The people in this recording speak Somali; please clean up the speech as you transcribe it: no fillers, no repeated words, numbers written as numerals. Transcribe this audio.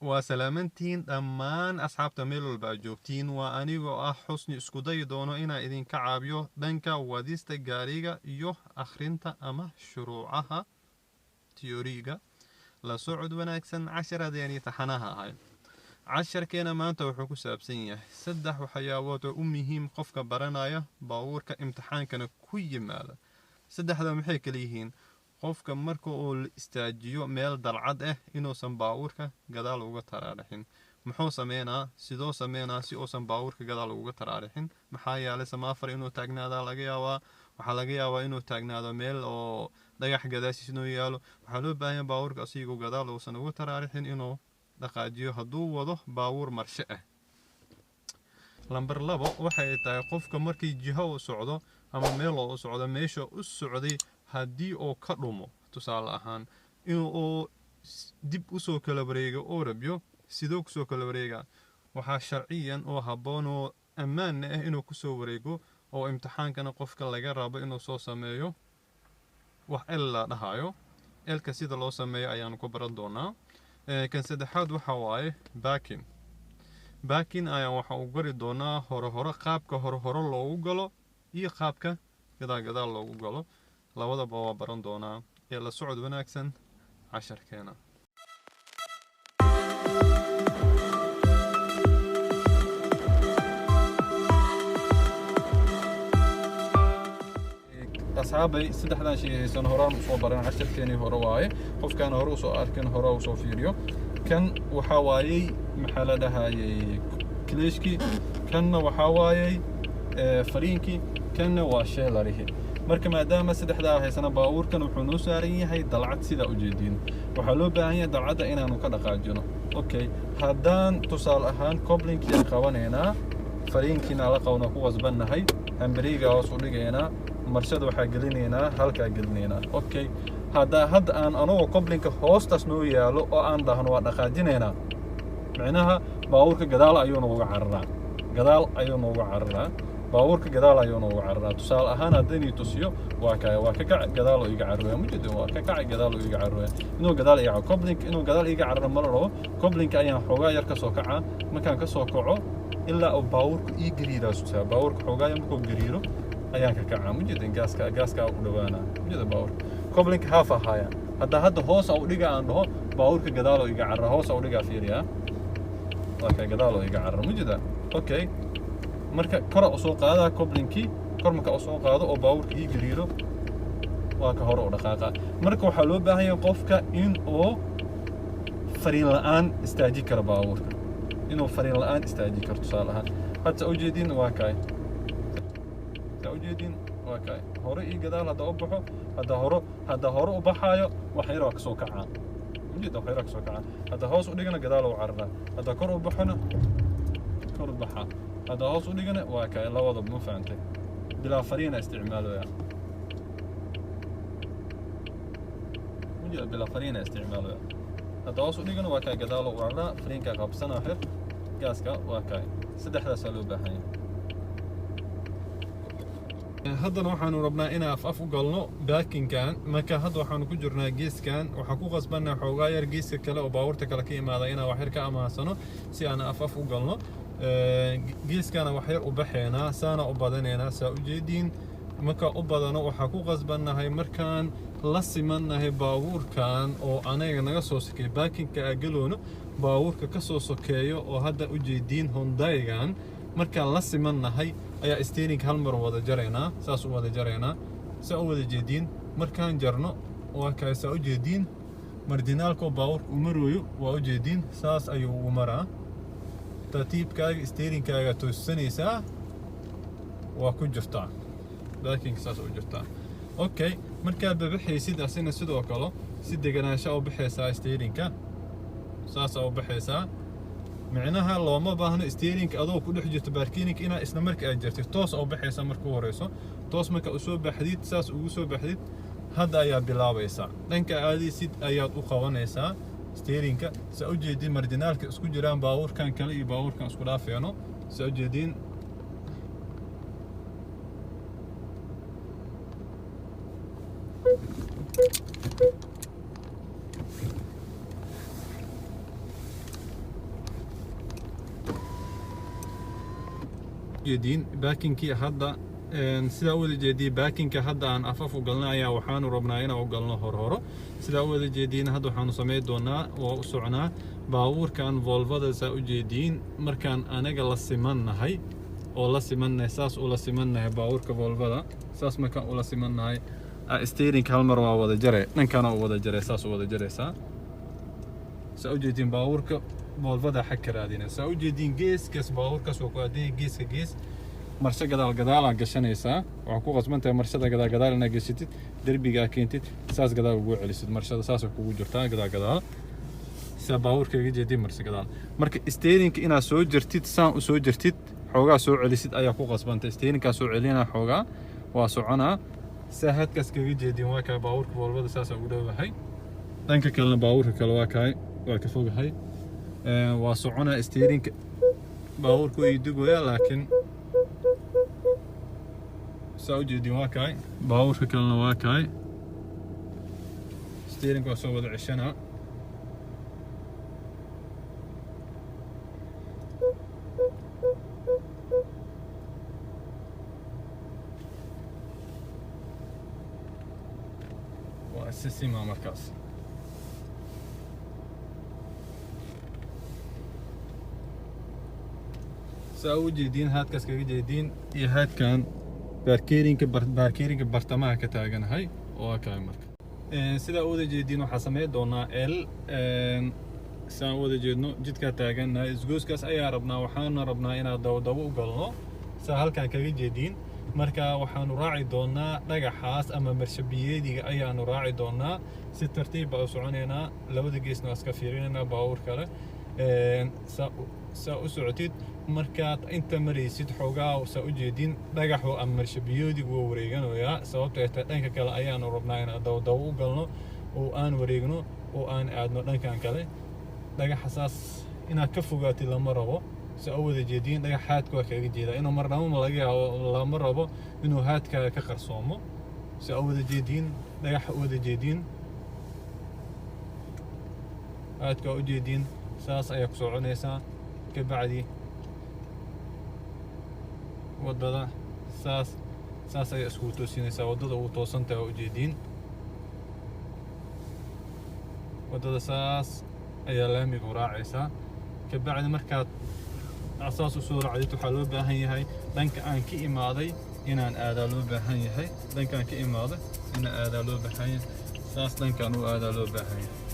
Waa salaamantihiin dhammaan asxaabta meel walba aad joogtiin. Waa anigoo ah Xusni, isku dayi doono inaan idinka caawiyo dhanka wadista gaariga iyo akhrinta ama shuruucaha tiyoriga. La socod wanaagsan casharadeeni taxanaha ahay. Casharkeena maanta wuxuu ku saabsan yahay saddex waxyaabood oo u muhiim qofka baranaya baabuurka, imtixaankana ku yimaada. Saddexda maxay kala yihiin? Qofka marka uu la istaajiyo meel dalcad ah inuusan baabuurka gadaal uga taraarixin, muxuu sameynaa? Sidoo sameynaa si uusan baabuurka gadaal uga taraarixin? Maxaa yeelay samaafar inuu taagnaadaa laga yaabaa, waxaa laga yaabaa inuu taagnaado meel oo dhagax gadaashiis inuu yaalo. Waxaa loo baahan yahay baabuurka asigoo gadaal uusan uga taraarixin inuu dhaqaajiyo hadduu wado baabuur marshe ah. Lambar 2 waxay tahay qofka markii jiho u socdo ama meel oo u socdo, meesha u socday haddii uu ka dhumo, tusaale ahaan inuu uu dib usoo kala wareego oo rabyo, sidoo kusoo kala wareega? Waxaa sharciyan oo habboon oo ammaanna ah inuu kusoo wareego oo imtixaankana qofka laga rabo inuu soo sameeyo wax L la dhahayo. L-ka sida loo sameeyo ayaanu ku baran doonaa. Kan saddexaad waxa waaye parking. Parking ayaan waxa u gari doonaa hore hore, qaabka hore hore loogu galo iyo qaabka gadaal gadaal loogu galo, labadaba waa baran doonaa. Ee la socod wanaagsan casharkeena. Asxaabay, saddexdan shay haysan horaan usoo baran casharkeenii hore waaye. Qofkaan hore usoo arkin hore usoo fiiriyo. Kan waxaa waayey, maxaa la dhahayay, clutch-kii. Kanna waxaa waayey fariinkii. Kanna waa sheelarihi. Marka maadaama saddexdaa haysana, baabuurkan wuxuu noo saaran yahay dalcad sidaa ujeediin. Waxaa loo baahan yahay dalcadda inaanu ka dhaqaajino. Okay, haddaan tusaale ahaan coupling-kii aan qabanaynaa, fariinkiina la qabno ku qasbannahay, handbrake-ga hoos u dhigaynaa, marshada waxaa gelinaynaa halkaa gelinaynaa. Okay, haddaa hadda aan anagoo coupling-ka hoostaas noo yaalo oo aan dhahno waa dhaqaajinaynaa, micnaha baabuurka gadaal ayuu nooga cararaa, gadaal ayuu nooga cararaa, baabuurka gadaal ayuu nooga cararaa. Tusaale ahaan haddanii tusiyo, waa kaya, waa ka kac, gadaal oo iga cararaya mujidin, waa ka kacay, gadaal oo iga cararaya. Inuu gadaal iga coupling, inuu gadaal iga cararo ma la rabo. Coupling-ka ayaan xoogaa yar ka soo kacaa. Markaan ka soo kaco ilaa uu baabuurku ii gariiraa susaa, baabuurka xoogaa yar markuu gariiro ayaan ka kacaa mujidin. Gaaska gaaskaa u dhawaanaa mujida. Baabuurka coupling-ka haaf ahaaya. Hadda hoos u dhiga aan dhaho, baabuurka gadaal oo iga carara. Hoos u dhigaa, fiiriyaa, waa ka gadaal oo iga carara mujida. Okay, marka kora u soo qaadaa coupling-kii, kor marka u soo qaado oo baabuurka ii gariiro, waa ka hore u dhaqaaqa. Marka waxaa loo baahan yahay qofka in uu fariin la'aan istaaji karo baabuurka, inuu fariin la'aan istaaji karo. Tusaale ahaan hadda saa ujeedin, waa kaay, saa ujeedin, waa kaay, hore iyo gadaal hadda u baxo. Hadda hore u baxaayo, wax yar waa kasoo kacaa ujeeda, wax yar waa kasoo kacaa. Hadda hoos u dhigana gadaal u cararaa, hadda kor u baxona kor u baxaa, hadda hoos u dhigana waa kaay, labadaba. Ma fahantay? Bilaa fariina isticmaalaya ujeeda, bilaa fariina isticmaalaya. Hadda hoos u dhigana waa kaay, gadaal u cararaa, fariinkaa qabsana xir, gaaska waa kaay. Saddexdaasaa loo baahan yahay. Haddana waxaanu rabnaa inaan af af u galno parking-kan. Marka hadda waxaanu ku jirnaa geeskan, waxaan ku qasbanaa xoogaa yar geeska kale oo baabuurta kale ka imaada inaan wax yar ka amaansano si aan af af u galno. Geeskana wax yar u baxaynaa, saana u badanaynaa saa ujeediin. Marka u badano, waxaa ku qasbannahay markaan la simannahay baabuurkan oo anaga naga soo sokeeyo, parking-ka aa galoono baabuurka ka soo sokeeyo oo hadda ujeediin Hyundai-gan, markaan la simannahay ayaa steering-ka hal mar wada jaraynaa, saas u wada jaraynaa, saa u wada jeediin. Markaan jarno, waa kaa, saa u jeediin, marginaalka baabuurka u marooyo waa u jeediin, saas ayuu ugu maraa. Tartiibkaaga steering-kaaga toosanaysaa, waa ku jirtaa parking-ka, saas u jirtaa. Okay, markaad babaxaysid asina sidoo kale si deganaansho u baxaysaa, steering-ka saasaa u baxaysaa. Micnaha looma baahno steering-ka adoo ku dhex jirto parking-ka inaa isla marka aad jirtid toos u baxaysa. Marka u horeyso toos marka usoo baxdid, saas ugu soo baxdid, hadda ayaa bilaabaysaa dhanka aadaysid ayaad u qabanaysaa steering-ka. Saa u jeedin marginaalka isku jiraan baabuurkan kale iyo baabuurkan isku dhaafeeno, saa u jeedin. Jeediin parkingkii hadda, sidaa u wada jeediin parkingka hadda aan afaf u galnay ayaa waxaanu rabnaa inaan u galno horhoro. Sidaa u wada jeediin hadda waxaanu samayn doonaa, waa u soconaa baabuurkan Volvoda. Saa u jeediin, markaan anaga la simannahay oo la simannahay, saas ula simannahay baabuurka Volvoda, saas markaan ula simannahay, steeringka hal mar waa wada jare, dhankana u wada jare, saas u wada jaraysaa. Saa u jeediin baabuurka Volvoda xag ka raadina. Saa u jeediin geeskaas baabuurkaas waa ku aadanya geeska gees. Marsho gadaal gadaalaa gashanaysaa. Waxaa ku qasban tahay marshada gadaal gadaal inaad gashatid, derbiga aa keentid, saas gadaal ugu celisid marshada, saasay kugu jirtaa gadaal gadaal. Saa baabuurka iga jeedin marsho gadaal. Marka steeringka inaad soo jirtid, saan u soo jirtid, xoogaa soo celisid ayaa ku qasbantay. Steeringkaa soo celinaa, xoogaa waa soconaa. Saa hadkaas kaga jeedin waa kaa baabuurka Volvoda, saasaa ugu dhowahay. Dhanka kalena baabuurka kale waa kaay, waa ka fogahay. Waa soconaa, steeringka baabuurku ii dugaya, laakiin saa u jeedin waa kaay baabuurka kalena waa kaay. Steeringka waa soo wada ceshanaa. Waa isisimaa markaas. Saa u jeediin haadkaas kaga jeediin iyo haadkan parkerinka, parkerinka bartamaha ka taaganahay waa kaay. Marka sidaa u wada jeediin waxaa sameyn doonaa l saan u wada jeedno jidkaa taagannahay, isgooskaas ayaa rabnaa. Waxaana rabnaa inaan dabadabo u galno, saa halkan kaga jeediin. Marka waxaanu raaci doonaa dhagaxaas ama marshabiyeediga ayaanu raaci doonaa. Si tartiib baa u soconaynaa, labada geesna waa iska fiirinaynaa baabuur kale. Saa u socotid, markaad inta maraysid xoogaa, saa u jeedin dhagaxu ama marshabiyoodigu waa wareeganayaa. Sababto ay tahay dhanka kale ayaanu rabnaa inaan dabadabo u galno oo aan wareegno oo aan aadno dhankan kale. Dhagaxa saas inaad ka fogaatid lama rabo. Saa u wada jeediin dhagax haadka waa kaga jeedaa, inuu marnabo ma laga yaabo, lama rabo inuu haadkaaga ka qarsoomo. Saa u wada jeediin dhagaxa u wada jeediin, haadka waa u jeediin, saas ayaa ku soconaysaa. Kabacdi waddada saas saas ayaa iskugu toosinaysaa. Waddada ugu toosantahay waa ujeediin, waddada saas ayaa laamiga u raacaysaa. Kabacdi markaad saas usoo raacdid, waxaa loo baahan yahay dhanka aan ka imaaday inaan aadaa loo baahan yahay. Dhankaan ka imaaday inaan aadaa loo baahan yahay, saas dhankaan u aadaa loo baahan yahay.